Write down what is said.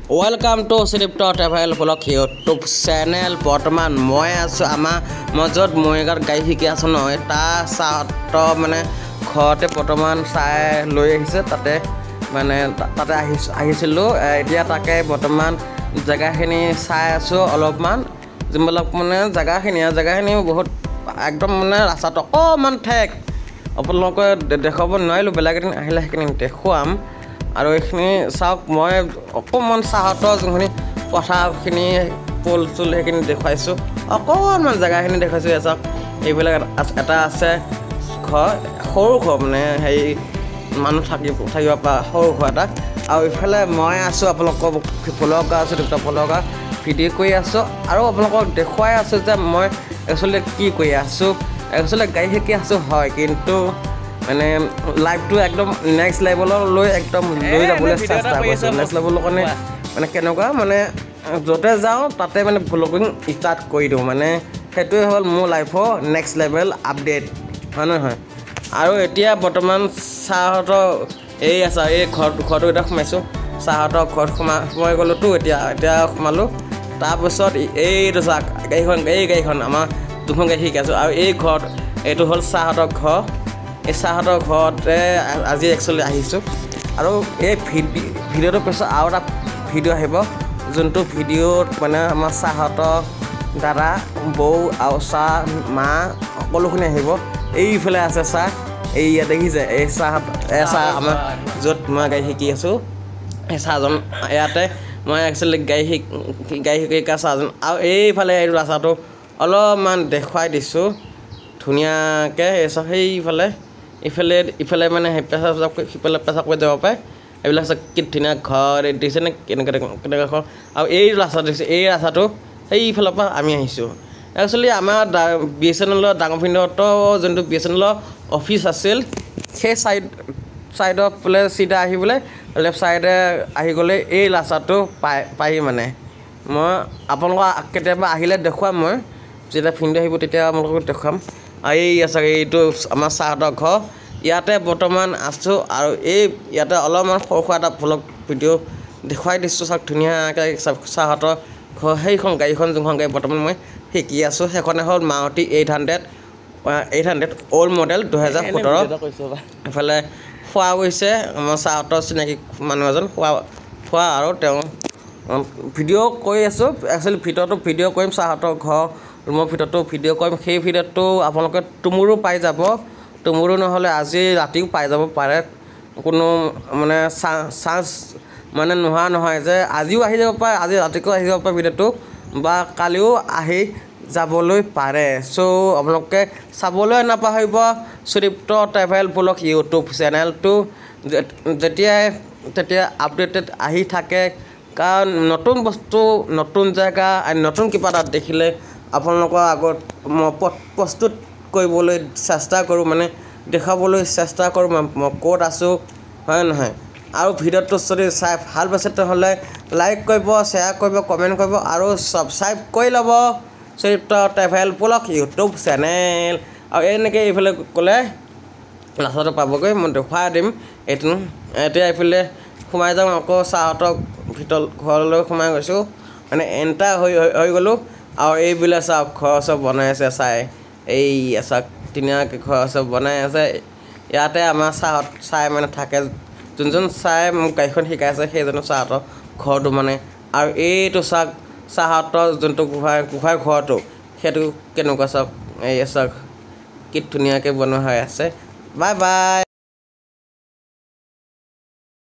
Welcome to Sudipta travel vlog YouTube channel. বৰ্তমান মই আছোঁ আমাৰ মই য'ত মৰিগাঁৱত গাড়ী শিকি আছোঁ নহয়, তাৰ ছাৰহঁতৰ মানে ঘৰতে বৰ্তমান চাই লৈ আহিছে। তাতে মানে তাতে আহিছিলোঁ। এতিয়া তাকে বৰ্তমান জেগাখিনি চাই আছোঁ অলপমান, যোনবিলাক মানে জেগাখিনি বহুত একদম মানে ৰাস্তাটো অকণমান ঠেক, আপোনালোকে দেখুৱাব নোৱাৰিলোঁ। বেলেগ এদিন আহিলে সেইখিনি দেখুৱাম। আৰু এইখিনি চাওক, মই অকণমান চাহতৰ যোনখিনি পথাৰখিনি ফুল চুল সেইখিনি দেখুৱাইছোঁ, অকণমান জেগাখিনি দেখুৱাইছোঁ। এয়া চাওক, এইবিলাক এটা আছে ঘৰ, সৰু ঘৰ মানে হেৰি মানুহ থাকিব পৰা সৰু ঘৰ এটা। আৰু ইফালে মই আছোঁ আপোনালোকক ভ্লগাৰ আছোঁ, দুটা ভ্লগাৰ ভিডিঅ' কৰি আছোঁ আৰু আপোনালোকক দেখুৱাই আছোঁ যে মই একচুৱেলি কি কৰি আছোঁ। একচুৱেলি গাড়ী শিকি আছোঁ হয়, কিন্তু মানে লাইফটো একদম নেক্সট লেভেললৈ একদম লৈ যাবলৈ চেষ্টা কৰিছোঁ। নেক্সট লেভেলৰ কাৰণে মানে কেনেকুৱা, মানে য'তে যাওঁ তাতে মানে ভ্লগিং ষ্টাৰ্ট কৰি দিওঁ, মানে সেইটোৱে হ'ল মোৰ লাইফৰ নেক্সট লেভেল আপডেট, হয় নহয়? আৰু এতিয়া বৰ্তমান ছাৰহঁতৰ এই আছে এই ঘৰটো এতিয়া সোমাইছোঁ। ছাৰহঁতৰ ঘৰত সোমাই গ'লোতো, এতিয়া সোমালোঁ। তাৰপিছত এইটো চাওক, এই গাড়ীখন আমাৰ দুখন গাড়ী শিকি আছোঁ। আৰু এই ঘৰত এইটো হ'ল ছাৰহঁতৰ ঘৰ। এই ছাৰহঁতৰ ঘৰতে আজি একচুৱেলি আহিছোঁ। আৰু এই ভিডিঅ'টোৰ পিছত আৰু এটা ভিডিঅ' আহিব, যোনটো ভিডিঅ'ত মানে আমাৰ ছাৰহঁতৰ দাদা বৌ আৰু ছাৰ মা সকলোখিনি আহিব। এইফালে আছে ছাৰ, এই ইয়াত দেখিছে এই ছাৰহঁত, এই ছাৰ আমাৰ য'ত মই গাড়ী শিকি আছোঁ এই ছাৰজন ইয়াতে মই একচুৱেলি গাড়ী শিকা ছাৰজন। আৰু এইফালে এইটো ৰাস্তাটো অলপমান দেখুৱাই দিছোঁ ধুনীয়াকৈ। এই চাওক, সেইফালে ইফালে মানে পেচাব সিফালে পেচাব কৰি যাব পাৰে। এইবিলাক চাওক কি ধুনীয়া ঘৰ দিছেনে, কেনেকুৱা ঘৰ। আৰু এই ৰাস্তাটো দিছে, এই ৰাস্তাটো সেইফালৰ পৰা আমি আহিছোঁ। একচুৱেলি আমাৰ BSNL ডাঙৰ ফিল্ডতো যোনটো BSNL office আছিল, সেই ছাইডৰ ফালে চিধা আহি পেলাই লেফ্ট ছাইডে আহি গ'লে এই ৰাস্তাটো পাই। মানে মই আপোনালোকক কেতিয়াবা আহিলে দেখুৱাম, মই যেতিয়া ফিল্ড আহিব তেতিয়া আপোনালোকক দেখুৱাম। আৰু এই আছে এইটো আমাৰ ছাৰহঁতৰ ঘৰ, ইয়াতে বৰ্তমান আছোঁ। আৰু এই ইয়াতে অলপমান সৰু সুৰা এটা ভ্লগ ভিডিঅ' দেখুৱাই দিছোঁ। চাওক ধুনীয়াকৈ ছাৰহঁতৰ ঘৰ, সেইখন গাড়ীখন যোনখন গাড়ী বৰ্তমান মই শিকি আছোঁ সেইখনে হ'ল মাৰুতি 800 অল্ড মডেল 2017। এইফালে খোৱা গৈছে আমাৰ ছাৰহঁতৰ চিনাকি মানুহ এজন খোৱা আৰু তেওঁ ভিডিঅ' কৰি আছোঁ। একচুৱেলি ভিতৰতো ভিডিঅ' কৰিম, ছাৰহঁতৰ ঘৰ ৰুমৰ ভিতৰতো ভিডিঅ' কৰিম। সেই ভিডিঅ'টো আপোনালোকে তুমুৰো পাই যাব, তুমুৰো নহ'লে আজি ৰাতিও পাই যাব পাৰে। কোনো মানে চান্স মানে নোহোৱা নহয় যে আজিও আহি যাব পাৰে, আজি ৰাতিকো আহি যাব পাৰে ভিডিঅ'টো, বা কালিও আহি যাবলৈ পাৰে। চ' আপোনালোকে চাবলৈ নাপাহৰিব সুদীপ্ত ট্ৰেভেল ভ্লগ ইউটিউব চেনেলটো, যেতিয়াই তেতিয়া আপডেটেড আহি থাকে। কাৰণ নতুন বস্তু, নতুন জেগা, নতুন কিবা এটা দেখিলে আপোনালোকৰ আগত মই প্ৰস্তুত কৰিবলৈ চেষ্টা কৰোঁ, মানে দেখুৱাবলৈ চেষ্টা কৰোঁ মই ক'ত আছোঁ, হয় নহয়? আৰু ভিডিঅ'টো যদি চাই ভাল পাইছে তেনেহ'লে লাইক কৰিব, শ্বেয়াৰ কৰিব, কমেণ্ট কৰিব আৰু ছাবস্ক্ৰাইব কৰি ল'ব Sudipta travel vlog YouTube channel. আৰু এনেকৈ এইফালে গ'লে ৰাস্তাটো পাবগৈ, মই দেখুৱাই দিম এইটো। এতিয়া এইফালে সোমাই যাওঁ, আকৌ ছাৰহঁতৰ ভিতৰত ঘৰলৈ সোমাই গৈছোঁ, মানে এণ্টাৰ হৈ গ'লোঁ। আৰু এইবিলাক চাওক ঘৰ চব বনাই আছে চাই, এই চাওক ধুনীয়াকৈ ঘৰ চব বনাই আছে। ইয়াতে আমাৰ ছাৰহঁত চাই মানে থাকে, যোনজন চাই মোক গাড়ীখন শিকাইছে সেইজনৰ ছাৰহঁতৰ ঘৰটো মানে। আৰু এইটো চাওক ছাৰহঁতৰ যোনটো গোহাঁই ঘৰটো, সেইটো কেনেকুৱা চাওক, এই চাওক কি ধুনীয়াকৈ বনোৱা হৈ আছে। Bye bye.